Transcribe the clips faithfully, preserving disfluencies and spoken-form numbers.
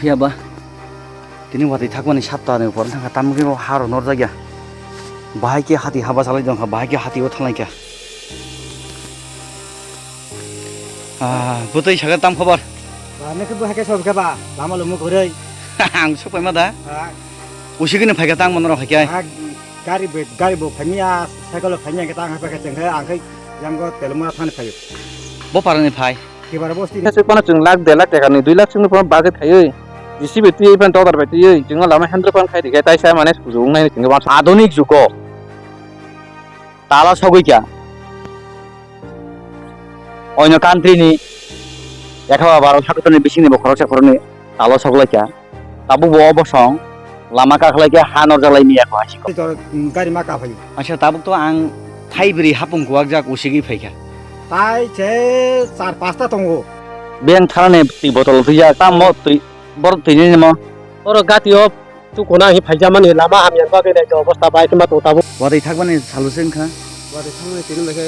Phiya ba, tini watwi thakmani saptani upor thangkha, tamni hwnkhe o ha rok norjak ya. Bahai khe hati haba salai tongkha, bahai khe hati o thanglai kha. Ah, bwtwi sakhe tam khobor? Ba, nokhe bo hai khe sob khe ba, lama lumo kwrwi. Ang sok paima da? Ah. Usigini phaikha tang mono rok hai khe. Ah, gari be, gari bo phaimya, cycle bo phaimya khe tang hai khe chwng khe ang khe yango Telmura thani phaio. Bo parani phai? Kibar bosti ni. Sik pano chwng lakh, der lakh taka ni, dui lakh chwngno pano bagwi thaiwi, J C B twiwi phan totar bai twiwi, chwngno lama hendro phan khai rikhe, tai sa mane suju wngnai chwngno wansa. Adhunik jugo talo sogwi kha. Oino country ni, ekha ba baro sakutoni bisingni bo khoroksa khoroknwi talo soglai kha. Tabuk bo o bosong lama kakhlai khe ha norjak lai miya kho hai se kok. Tor, mm, gari ma kaphaio. Acha, tabuk to ang thai bwrwi hapung kuwak jak usigwi phaikha. Tai se char pasta tongo. Beng thanani twi botol thwijak, tamo twi, borok twi nini mo. Oro gati o tukuna hi phaijamani lama hamya bagwi nai to obostha bai khe ma tong tabuk. Watwi thakmani salo se wngkha. Watwi thangmani tini bai khe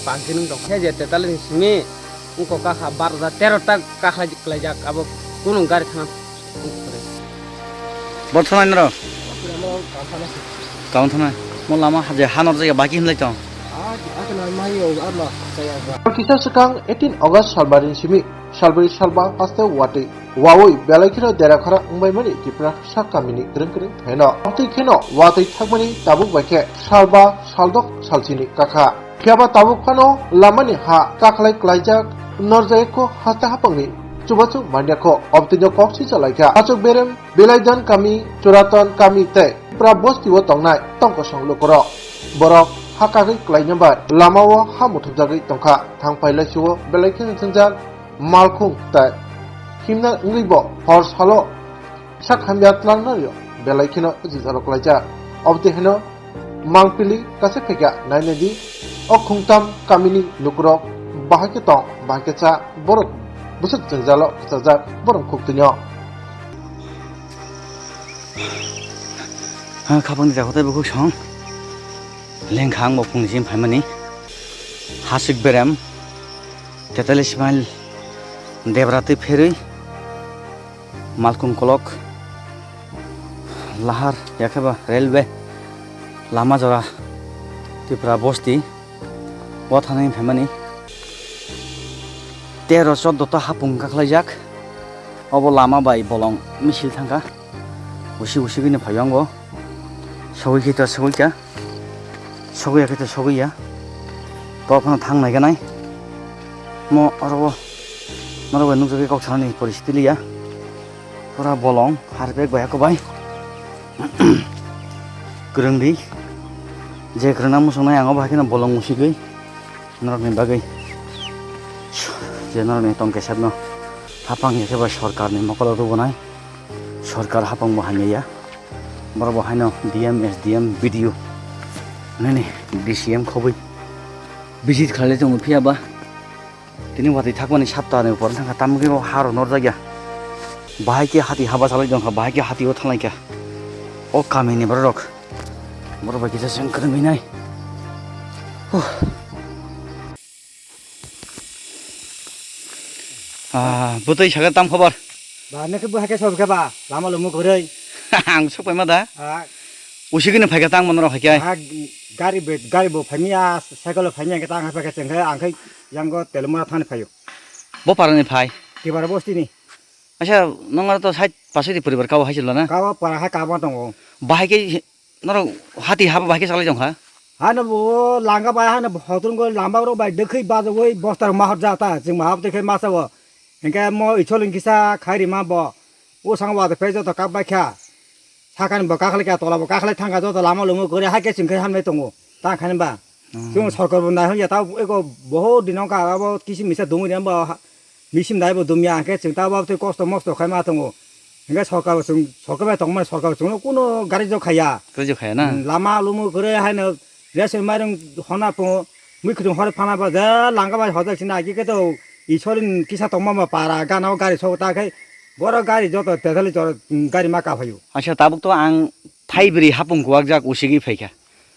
pansi nung tong. Khe je tetali ni simi. Wngkok kakha bar hajar tero ta kakhlai klaijak, abo kunu gari thana. Bo thanai norok? Kaung thanai. Mo lama haje ha norjak ya baki hinlai tong. Kisa swkang eighteen August salbarini simi salbari salba haste watwi wawi belai kheno dera khara wngbaimani Tripura sak kamini kwrwng kwrwng thaino. Amtwi kheno watwi thakmani tabuk bai khe salba saldok salsini kakha. Phiya ba tabuk phano lamani ha kakhlai klaijak, norjai kho haste hapangni chubachu manya kho, obtwino kok sisa lai kha. Achuk berem Belaidan kami, Churaton kami tei Tipra bosti o tongnai tongkosong lukurok. Borok ha kagwi klaina bai lama o ha muthubjagwi tongkha. Thang phai laisio belai kheno jwngjal, malkhung tei himna wngwi bo hor salo sak hamya tlangnai belai kheno jwngjalo klaijak. Obtwi heno Mangpili kaisa phaikha, nainai di, o khungtam kamini lukurok bahai khe tong, bahai khe cha, borok bwswk jwngjalo kwchajak, borok khuk twino. Ha, khapangni jaga tei bukhuk song. Lengkha ang bo phungni simi phaimani. Hasik berem, tetali smile, debra twi pherwi. Malkhung kolok, lahar, yakhe ba railway lama jora, Tripura bosti o thani phaimani. Tero choddo ta hapung kakhlaijak, obo lama bai bolong misil thangkha, usi usi bini phaio ang bo. Sogwi khe to sogwi kha, sogwi ya khe to sogwi ya. To phano thang nai ganai. Mo oro bo norok bai nukjagwi kok sanani poristiti liya. Pura bolong harpek bai hako bai. Kwrwng di. Je kwrwngna muchungnai ang obo hai kheno bolong musigwi norokni bagwi. Je norokni tong kesakno hapang ya khe bai sorkarni mokolo rwgwnai. Sorkar hapang bo hamya ya. Borok bo haino D M, S D M, B D O, nini D C M khobwi visit khlailai tongo, phiya ba tini watwi thakmani saptani upor thangkha, tamni bo ha rok norjak ya. Bahai khe hati haba salai tongkha, bahai khe hati o thanglai kha. O kamini borok rok, borok bai kisa chwng kwrwngwi nai. Huh. Ah, bwtwi sakhe tam khobor? Ba, nokhe bo hai khe sob khe ba, lama lumo kwrwi. Ang sok paima da? Ah. Usigini phaikha tang mono rok hai khe? Ah, gari be, gari bo phaimya, cycle bo phaimya khe tang hai phaikha chwng khe ang khe yango Telmura thani phaio. Bo parani phai? Tibara bostini. Acha, nongaro to side pasidi poribar kao hai chwla na? Kao para hai kama tongo. Bahai khe Norok hati haba bahai khe salai tongkha? Hano bo langa bai hano hotung go lamba rok bai dwkhwi bajagwi bosta rok mahor ja ta chwng mahap twi khe masa o. Hinkhe mo ichol hinkisa khairima bo. O sang wade phe joto kap bai kha. Sakani bo kakhwlai kha tola bo kakhwlai thangkha joto lama lumo kwrwi hai khe chwng khe hamlai tongo. Ta khani ba. Hmm. Chwng sorkar bo nai hwn ya ta eko bohor din wngkha abo kisi misa dungwi rem bo. Misim dai bo dumya, hwnkhe chwng ta bab twi kosto mosto khai ma tongo. Hwnkhe sorkar bo chwng, sorkar bai tongmani sorkar bo chwngno kuno gari jok khaiya. Gari jok khaiya na? Hmm, lama lumo kwrwi haino ration mairung honna pungo, mui kwthwng hor phana ba je langa bai hojak sina agi khe to Iswar ni kisa tongma ma para gana o gari sok ta khai borok gari joto tethali jor, hmm, gari ma kaphaio. Acha, tabuk to ang thai bwrwi hapung kuwak jak usigwi phaikha.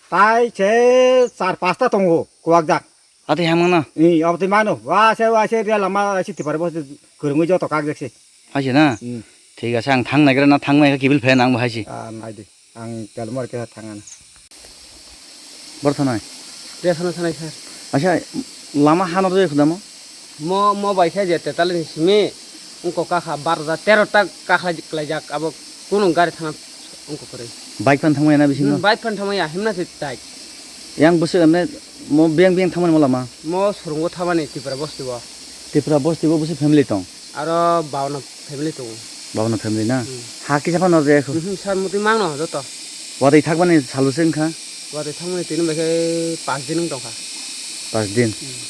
Tai se char pasta tongo kuwak jak. Ati hamano? Ih, abo twi mano. Wa se, wa se, real lama se tipar bo se kwrwngwi joto kak jak se. Hai se na? Hmm. Thik ase, ang thang naigra na thang nai kha kibil phe nang bahai si. Ah, nai di. Ang kalmar khe thang ana. Bor thanai. Dia sana sanai sir. Acha, lama hano roi khudamo? Mo, mo bai khe je tetali ni simi, ungko kakha bar hajar tero ta kakha klaijak, abo kunu gari thana ungko kwrwi. Bike phan thangmaya na bisingo? Hmm, bike phan thangmaya, himna se tai. Yang bwswk emne mo biyang biyang thangmani mo lama? Mo Surungo thangmani Tripura bosti bo. Tripura bosti bo bwswk family tong? Aro bawana family tongo. Bawana family na? Hmm. Ha kisa phano je khu? Mhm, sar muti mangno joto. Watwi thakmani salo se wngkha? Watwi thangmani tini bai khe pas din wng tongkha. Pas din? Hmm.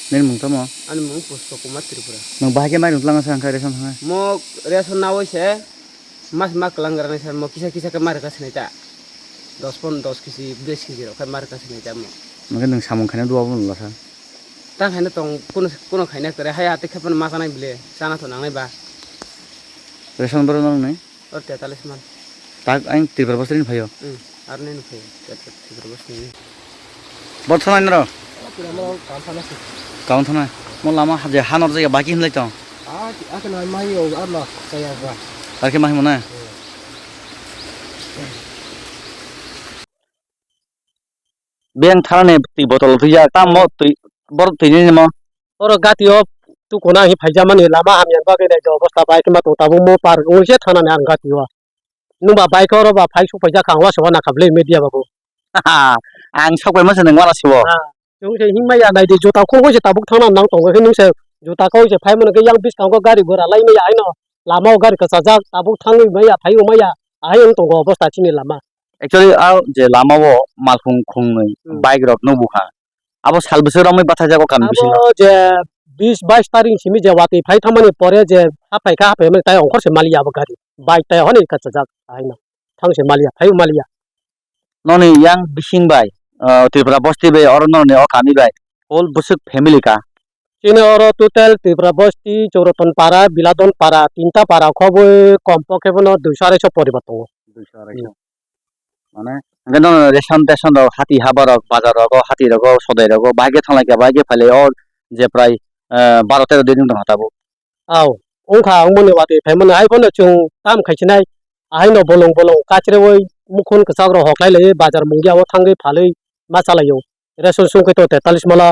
Nini mung tamo? Ani mung Pushpa Kumar Tripura. Nwng bahai khe mairung twlangna se wngkha ration thangkha? Mo ration nawi se. Mas ma kwlang rani sar mo kisa kisa khe ma rwkha sinai ta. Dos pon dos kisi, bris kisi rok khe ma rwkha sinai ta mo. Hwnkhe nwng samung khaina dua bo nula sa. Ta khaina tong kuno kuno khaina kwrwi hai atwi khe phano ma chanai bile chana to nangnai ba. Ration boro nang nai. Or tetalis man. Tak ang Tripura bosri ni phaio. Hmm. Arni nukhe, Tripura bosni. Bor thanai noro? Kaun thanai. Kaun thanai. Mo lama haje hanor jaya baki himlai tong. Ah, ake na mai o arno kaya ba. Arke mai mo na. Beng thanani twi botol twi jak tam mo twi bor twi ni mo. Oro gati o tukuna hi phaijamani lama hamya bagwi nai do obostha bai khe ma tong tabuk mo par wngwi se thanani ang gati o. Nwng ba bike oro ba phai sok paijak ang uansukma nakha bwle media babu. Ang sok pai masa nwng uanasugo. Ah, chwng se himma ya nai di jota khulgo se tabuk thangna nang tongo khe nwng se jota khoi se phai mano khe yang bwskango gari gora lai maya haino lama o gari kwchajak tabuk thangwi maya phai o maya ahai wng tongo obostha chini lama. Actually a je lama o malkhung khungnwi Hmm. bike rok nw bukha. Abo sal bwswk romwi bathajak o kami bisingo. Abo je bis bais tarik simi je watwi phai thangmani pore je haphai kha, haphai mani tai ongkhor se maliya abo gari. Bike tai hwnwi kachajak haino. Thang se maliya, phai maliya. Noni yang bising bai, ah, Tripura bosti bai, oro noni o kami bai, whole bwswk family ka? Chini oro total Tripura bosti, Choroton para, Biladon para, tinta para khobwi kom pokhe bono duiso arai so poribar tongo. Duiso arai so. Hmm. Mane, hwnkhe no ration teson rok hati haba rok, bazar rogo, hati rogo, sodai rogo, bahai khe thanglai kha, bahai khe phailai o je prai, eh, baro tero din wng tongkha tabuk. Au, wngkha wngmani watwi phaimani hai phano chwng tam khaisinai, ahaino bolong bolong kachreui mukhun kwchak rok hoklai laiwi bazar mungia o thangwi phalwi ma chalaio. Ration sungkhe to tetalis mala.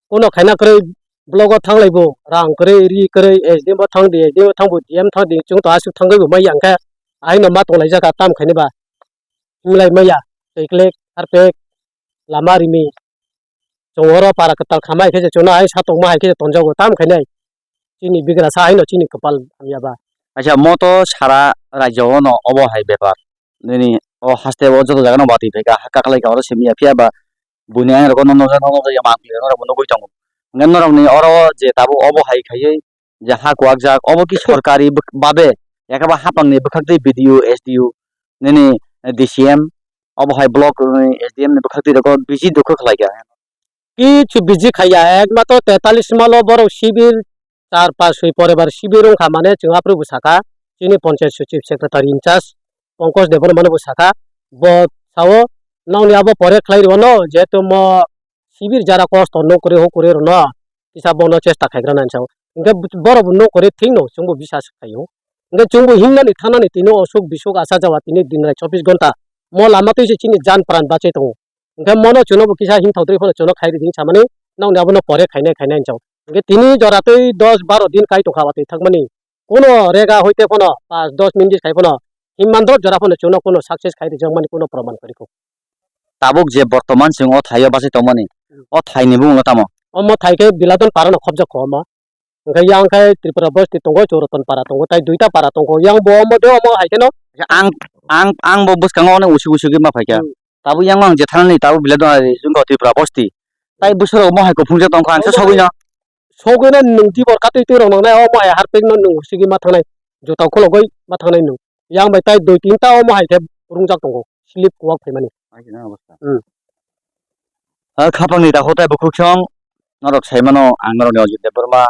Kuno khaina kwrwi blogo thanglaibo, rang kwrwi, ri kwrwi, S D M bo thangdi, S D M bo thangbo, D M thangdi, chwng to aswk thangwi bo maya hwnkhe, aino ma tonglaijak tam khaini ba. Hinglai maya, teklek, harpek, lama rimi. Chwng oro para kwtal khamai khe chwngno hai satokma hai khe tonjago tam khainai. Chini bigrasa haino chini kwpal hamya ba. Acha, mo to sara rajyo ono obo hai bepar. Nini o haste o joto jaga no watwi phaikha, ha kakhwlai kha oro simi ya, phiya ba buini ayang rok no nokjak nokjak ya, ma phi rok no nugwi tongo. Hwnkhe norok ni oro je tabuk obo hai khaiwi je ha kuwak jak, obo ki sorkari bwk-, babe, yakhe ba hapang ni bwkhak twi B D O, S D O, nini D C M, obo hai block ni S D M ni bwkhak twi rok o bisi dukhu khlai kha. Kichu bisi khaiya, ekmatro tetalis malo borok sibir char pas soi poribar sibir wngkha, mane chwng aphuru bo sakha, chini panchayat sochib secretary in charge Pankaj Debbarma no bo sakha, bo sao nokni abo pore khlai rwno, jehetu mo sibir jara kosto nok kwrwi huk kwrwi rwno kisa bono chesta khaigrana hinwi sao. Hwnkhe borok bo nok kwrwi thwino chwngbo bisas khaio. Hwnkhe chwngbo hingnani thanani tini osuk bisuk asa jawa tini dinrai chobbish ghonta mo lama twi se chini jan pran bachai tongo. Hwnkhe mono chwngno bo kisa himthok dri phano chwngno khai ridi hinwi samani nokni abono pore khainai khainai hinwi sao. Hwnkhe tini jora twi dos baro din kai tongkha watwi thangmani. Kuno rega hoite phano pas dos minute khai phano himman dos jora phano chwngno kuno success khai rijakmani kuno proman kwrwi kho. Tabuk je bortoman chwng o thaio bachai tongmani, o thaini bumung no tamo? Omo thai khe Biladon para no khobjak kho omo. Hwnkhe yang khe Tripura bosti tongo, Choroton para tongo, tai duita para tongo. Yang bo omo de omo hai kheno. Ang, ang, ang bo bwskango onek usuk usuk ma phaikha. Hmm. Tabuk yang ang je thanani tabuk Biladon hai jwngo Tripura bosti. Tai bwswk rok omo hai kuphungjak tongkha ang se sogwino. Sogwino nwng dibor katwi twi rok nangnai omo hai harpik no nwng usigi ma thangnai. Juta khulogwi ma thangnai nwng. Yang bai tai dui tinta omo hai khe rungjak tongo. Slip kuwak phaimani. Hmm. Ha, khapangni dakhwtai bwkhwksong norok saimano ang norokni Ajit Debbarma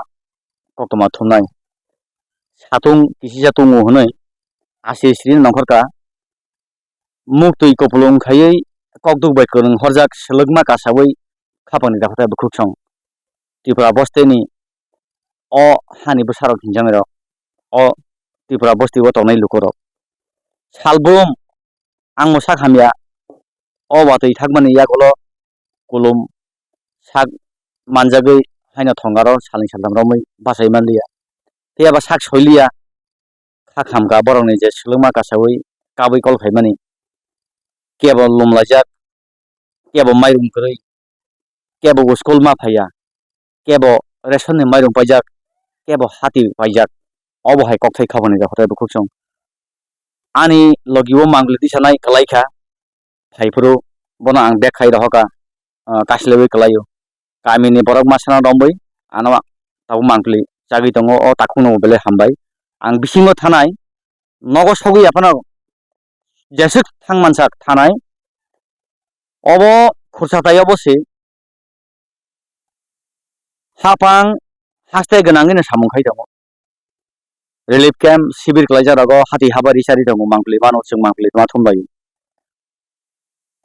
koktwma thumnai. Satung kisisa tungo hwnwi asi sri nongkhorka. Muktwi kupulung khaiwi kokduk bai kwrwng horjak swlwkma kasawi khapangni dakhwtai bwkhwksong. Tripura bosteni o hani bwsarok hinjaknairok o Tripura bosti o tongnai lukurok. Salbrum ang mo sak hamya, o watwi thakmani yagulo kulum sak manjagwi haino thongaro salni saltham romwi bachai manliya. Phiya ba sak soiliya, kha khamkha borokni je swlwngma kasawi kabwi kol khaimani. Kebo lumlaijak, kebo mairum kwrwi, kebo school ma phaiya, kebo ration ni mairum paijak, kebo hati paijak. Obo hai kokthai khaboni da hotai bukhuk song. Ani logi o mangli tisanai kwlai kha, phaiphuru bono ang bag khai rohoka, ah, kaisilaiwi kwlaio. Kamini borok masano romwi ano tabuk mangpili chagwi tongo, o takhukno belai hambai. Ang bisingo thanai, nogo sogwi aphano jeswk thang mansak thanai, obo khursa tai obo se. Hapang haste gwnangwi no samung khai tongo. Relief camp sibir kwlaijak rogo hati haba ri sari tongo, mangpili mano chwng mangpili ma thumbai.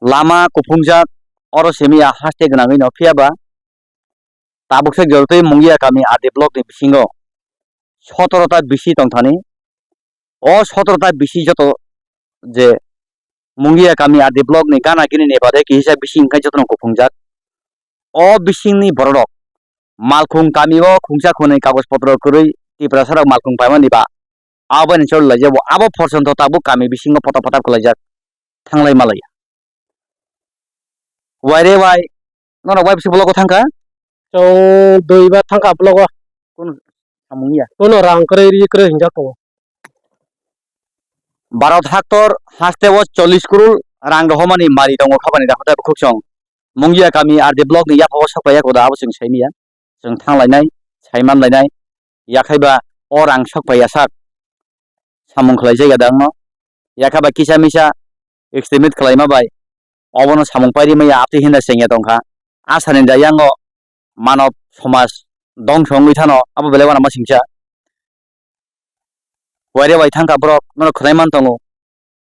Lama kuphungjak oro simi ya haste gwnangwi no, phiya ba tabuk se jorotwi Mungia kami R D block ni bisingo sotoro ta bisi tongthani. O sotoro ta bisi joto je Mungia kami R D block ni gana gini ni bade kisa bisi wngkha jotono kuphungjak. O bisingni bororok malkhung kami o khungsa khunui kagoj potro kwrwi Tiprasa rok malkhung paimani ba abo bai ni choli laijak bo abo porjonto tabuk kami bisingo potap potap kwlaijak thanglai malaiya. Waire wai norok bai bisi blogo thangkha? Chwng dui ba thangkha blogo. Kuno samung ya. Kuno rang kwrwi ri kwrwi hinjak tongo. Bharat haktor haste o chollish crore rang rohormani mari tongo khabani da hotai bukhuk song. Mungia kami R D block ni yapha o sok paiya koda abo chwng saimiya. Chwng thanglainai, saimanlainai. Yakhai ba o rang sok paiya sak samung khlai jaiga dangno. Yakhai ba kisa misa estimate khlaima bai obono samung pairi maya atwi hinda chengya tongkha. Asani da yango manob somaj dongso wngwi thano abo belai uanama singcha. Waire wai thangkha borok, norok khwnai man tongo.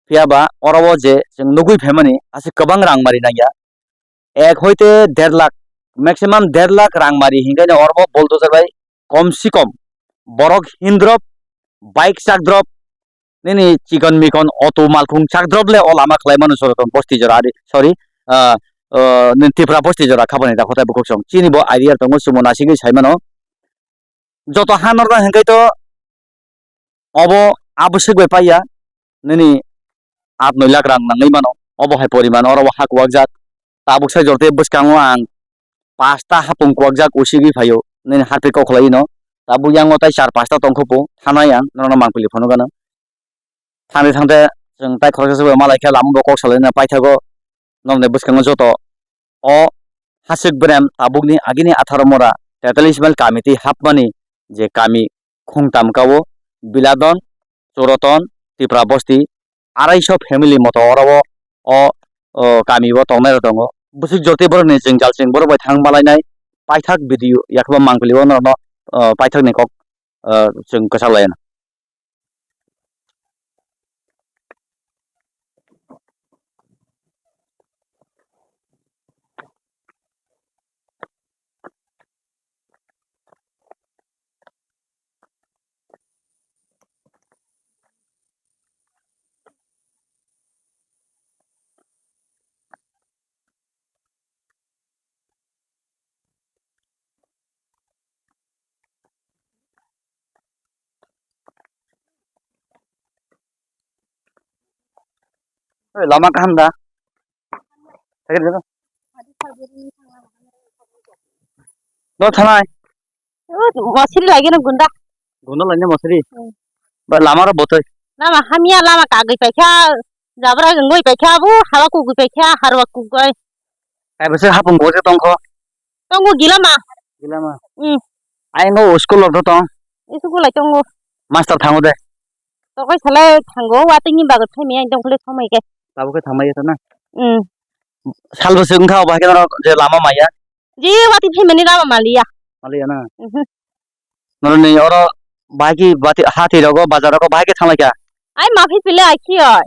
Phiya ba oro o je chwng nugui phaimani aswk kwbang rang mari nangya. Ek hoite der lakh, maximum der lakh rang mari hinkaino oro o bulldozer bai kom si kom borok hindrop, bike chak drop, nini chikon mikon auto malkhung chak drop le o lama khlai mano Soraton bosti jora ari, sorry, ah, ah, nini Tipra bosti jora khabani da khotai bukhuk song. Chini bo idea tongo, chwngbo nasigwi sai mano. Joto ha norna hinkhai to obo abwswk bai paiya, nini aat noi lakh rang nangwi mano, obo hai poriman oro o ha kuwakjak. Tabuk sai jortwi bwskango ang pasta hapung kuwakjak usigwi phaio, nini harpi kok khlai no. Tabuk yango tai char pasta tongkho po, thanai ang norokno mangpili phunukgano. Thangde thangde chwng tai khoroksa se bai malai khe lama bo kok salaina paithago, norokni bwskango joto o hasik berem tabukni agini atharo mora tetallis mile kami twi hapmani je kami khungtam kao Biladon, Churaton, Tipra bosti, arai so family moto oro o, o, o kami o tongnai rok tongo. Bwswk jotwi borok ni jwngjal chwng borok bai thang malainai paithak video yakhe bo mangpili o norokno, o, paithak ni kok, o, chwng kwchak lai anw. Oi, lama kaham da? No thanai. Mosri lagi no gunda. Gunda lagi mosri. Hmm. Ba lama ro botoi. Lama hamya, lama kagwi paikha, jabra gwi paikha, bu hawa kugwi paikha, harwa kugwi. Kai bwswk hapung bo se tongkho? Tongo gilama. Gilama. Hmm. Ai no school rok tong? School lai tongo. Master thango de. Tokoi salai thango, watwi ni bagwi phaimaya, dongkhole thangmai khe. Tabuk khe thangmai khe na? Hmm. Sal bwswk wngkha, obo hai khe norok je lama maya? Ji watwi phaimani lama maliya. Maliya na? Mhm. Noroni oro bahai ki bati, hati rogo, bazar rogo bahai ki thanglai kha? Ai ma phai pile ai khi oi.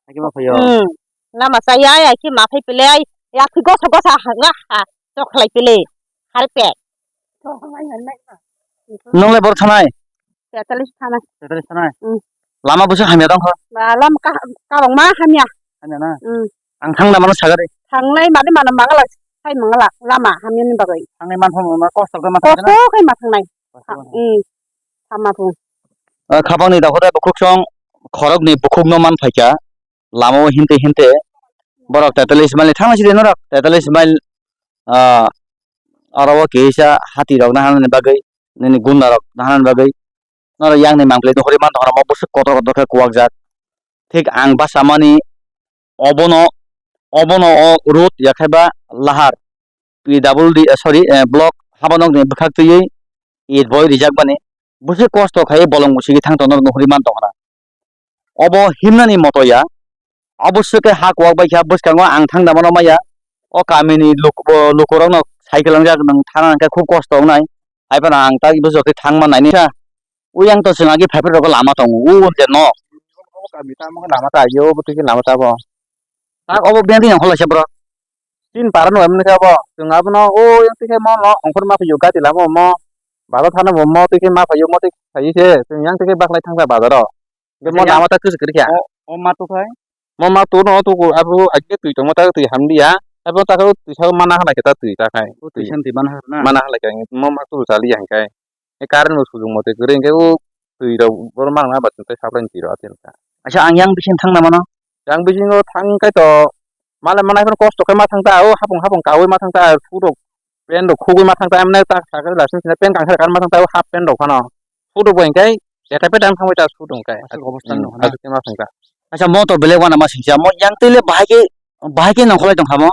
Ai ki ma phai o? Hmm. Lama chaya ai, ai khi ma phai pile ai. Ya khi gosa gosa hanga ha. Chok khlai pile. Har pek. Nongle bor thanai? Tetalis thanai. Tetalis thanai? Mm. Lama busu hamya tong kho? Ba, lama ka-, kabangma hamya. Hamya na? Mm. Ang thang lama no sagari. Thangnai mani mano mangala, sai mangala, lama hamya ni bagwi. Thangnai man phang ma kosto khe ma thangnai? Kosto khe ma thangnai. Kosto khe ma thangnai. Mm. Tama phung. Ah, khapang ni dakho dai bukhuk song, khorok ni bukhuk no man phaikha. Lama o hinte hinte. Borok tetalis mile thangna sidi norok. Tetalis mile, ah, oro o kisa hati rok naharnani bagwi, nini gunda rok naharnani bagwi. Norok yang ni mangpili nuhuri man tongkha, omo bwswk kotor kotor khe kuwak jak. Thik ang bachamani obono, obono o road yakhai ba lahar P W D, eh, sorry, eh, block habanok ni bwkhak twiwi it boi rijak bani bwswk kosto khai bolong musigi thang tongno nuhuri man tongkha. Obo himnani moto ya. Obo swkhe ha kuwak bai kha bwskango ang thang da mano maya. O kamini luk-, o lukurokno cycle wngjak nwng thana hwnkhe khub kosto wngnai. Hai phano ang tak bwswk khe thang man naini kha. Uyang to chwng agi phaiphai rokgo lama tongo. U je no. Kami tamo lama ta yo, bo twi lama ta bo. Tak obo biyang twi nang kholaisa bro. Tin para no emne kha bo. Chwng abono o yang twi khe mo no ongkhor ma phaio gati lama mo. Bazar thana bo mo twi khe ma phaio mo twi khayi se. Chwng yang twi khe baklai thang kha bazaro. Mo lama ta kwchwk kwrwi kha. O, o ma tu khai? Mo ma tu no tu abo age twi tongma ta twi hamliya. Abo ta twi sa mana halai khe ta twi ta khai. O twi san twi mana halai na? Mana halai khe mo ma tu chaliya hingkai. E current bo sujung mote kwrwi hingke o twi rok boro mangna ba tei supply ni twi rok atel kha. Acha ang yang bising thang na mano? Yang bisingo thang kai to male manai phano kosto khe ma thang ta o hapung hapung kaui ma thang ta food rok pant rok khugui ma thang ta emne ta sakhe lasin sina pant kangsa kan ma thang ta o half pant rok phano food rok bo hingke jeta peta thang ta food rok hingke aswk obostha no aswk ma thang ta. Acha mo to belai wana ma singcha mo yang tele bahai ke bahai ke nongkholai tong kha mo.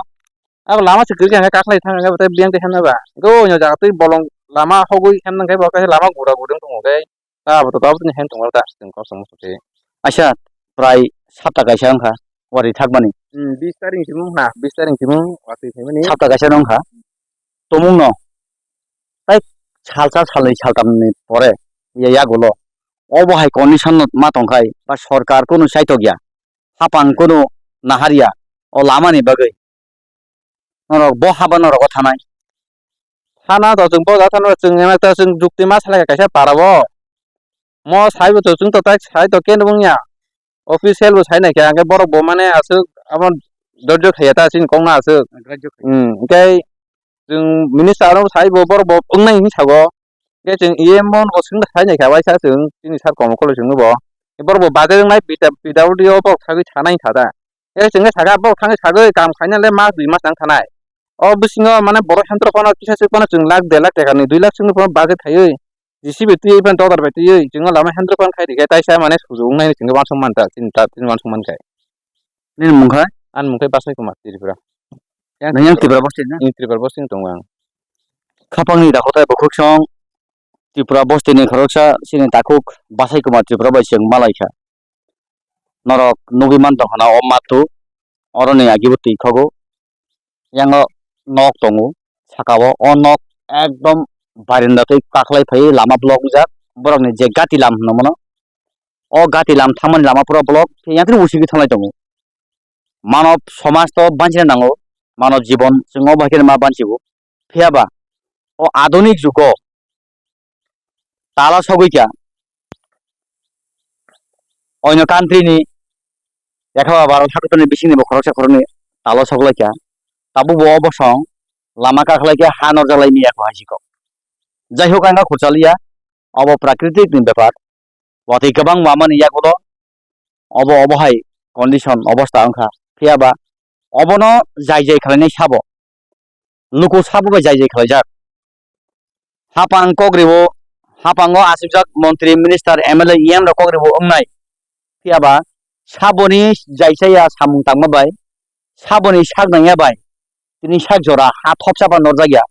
Abo lama se kwrwi khe kakhlai thang khe tei biyang tei hemnai ba. Go onyo jaga tei bolong lama hogwi hemnang khe bo kaisa lama gura guri wng tongo khe. Ta abo to abo tini hem tongo ta chwng kosong musuti. Aisa prai sapta kaisa wngkha wari thakmani. Hmm, bis tarik ni simung na, bis tarik ni simung watwi phaimani. Sapta kaisa wngkha. Tomung no. Tai salsa salnwi saltamni pore ya yagulo. Obo hai condition no ma tongkhai ba sorkar kunu chaitok ya. Hapang kunu naharya o lamani bagwi. Norok bo haba norok o thanai. Thana to chwng bo da thana chwng ena ta chwng jukti ma salai kaisa para bo. Mo sai bo to chwng to tai sai to ken wngya. Official bo sai nai khe ang khe borok bo mane aswk abo dojjo khaiya ta chini kok no aswk. Hmm, hwnkhe chwng minister no sai bo borok bo wngnai hinwi sago. Hwnkhe chwng E M O no bo swngna sai nai kha waisa chwng chini sir Komol Koloi chwngno bo. Borok bo budget wngnai P W D o borok thagwi sanai kha da. E chwngno saka borok thangwi sagwi kam khaina le mas dui mas nang thanai. O bisingo mane borok hentro phano kisa swk phano chwng lakh der lakh taka ni dui lakh swkno phano budget khaiwi J C B twiwi phano dodar bai twiwi chwngno lama hentro phano khai rikhe taisa mane suju wngnai chwngno uansuk man ta chini ta chini uansuk man khe. Nini mung kha? Ani mung khe Basai Kumar Tripura. Nang yang Tripura bosti na? Ni Tripura bosti tongo ang. Khapangni dakhotai bukhuk song Tripura bosti ni khoroksa chini takhuk Basai Kumar Tripura bai chwng malai kha. Norok nugwi man tongkha na o mathu, oroni agi bo twi khogo. Yango nok tongo, saka o, o nok ekdom barinda twi kaklai phai lama block wngjak. Borokni je gati lam hwnwi mano, o gati lam thangmani lama pura block, yang khe usigi thanglai tongo. Manob somaj to banchina nango, manob jibon chwng o bai khe ma banchigo. Phiya ba o adunik jugo tala sogwi kha. Oino country ni lekha ba baro hakutor ni bising ni bo khoroksa khoroknwi talo sok lai kha. Tabuk bo o bosong lama kakhwlai khe ha norjak lai miya kho hai si kok. Jai hok ang kha khurcha liya, obo prakritik ni bepar. Watwi kwbang wamani yagulo obo obo hai condition obosta wng kha. Phiya ba obono jai jai khlainai sabo. Luku sabo bai jai jai khlaijak. Hapang kok ribo, hapango achukjak montri, minister, M L A, E M rok kok ribo wngnai. Phiya ba saboni jai chaya samung tangma bai, saboni sak nangya bai, tini sak jora ha thopsa ba norjak ya.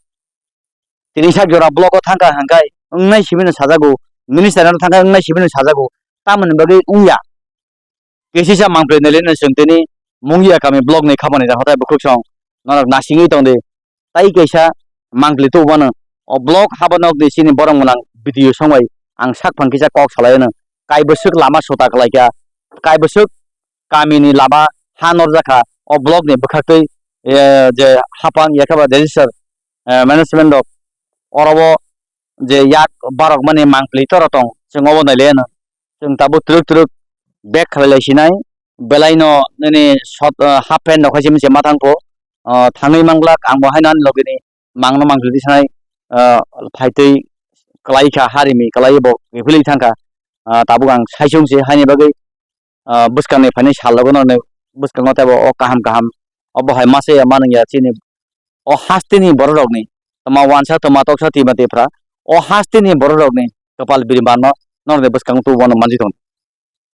Tini sak jora block o thangkha hangkai wngnai simi no sajago, minister no thangkha wngnai simi no sajago, tamoni bagwi wngya. Kisisa mangpli neli no chwng tini Mungia kami block ni khapani da hotai bukhuk song norok nasingwi tongdi. Tai kaisa mangpli tubumano o block haba nok di chini borok mwnang video songbai ang sak phang kisa kok salai no. Kai bwswk lama sota kwlai kha, kai bwswk kami ni lama ha norjak kha o block ni bwkhak twi, eh, je hapang yakhe ba register, eh, management rok oro o je yak barok mani mangpli toro tong chwng obo nai le no. Chwng tabuk twrwk twrwk bag khalai lai sinai, belai no nini sot, ah, half pant rok hai se ma thang kho. Ah, thangwi manglak, ang bo haino ani logi ni mangno mangtwi sanai, ah, phaitwi kwlai kha, harimi kwlai bo kiphilwi thang kha. Ah, tabuk ang sai chwng se haini bagwi, ah, bwskang ni phainai sal rok no bwskango teibo o kaham kaham obo hai masa ya manung ya chini o hasteni borok rokni toma wansa toma toksa tima tifra o hasteni borok rokni kwpal biriman no norokni bwskango tubuno manjwi tongo.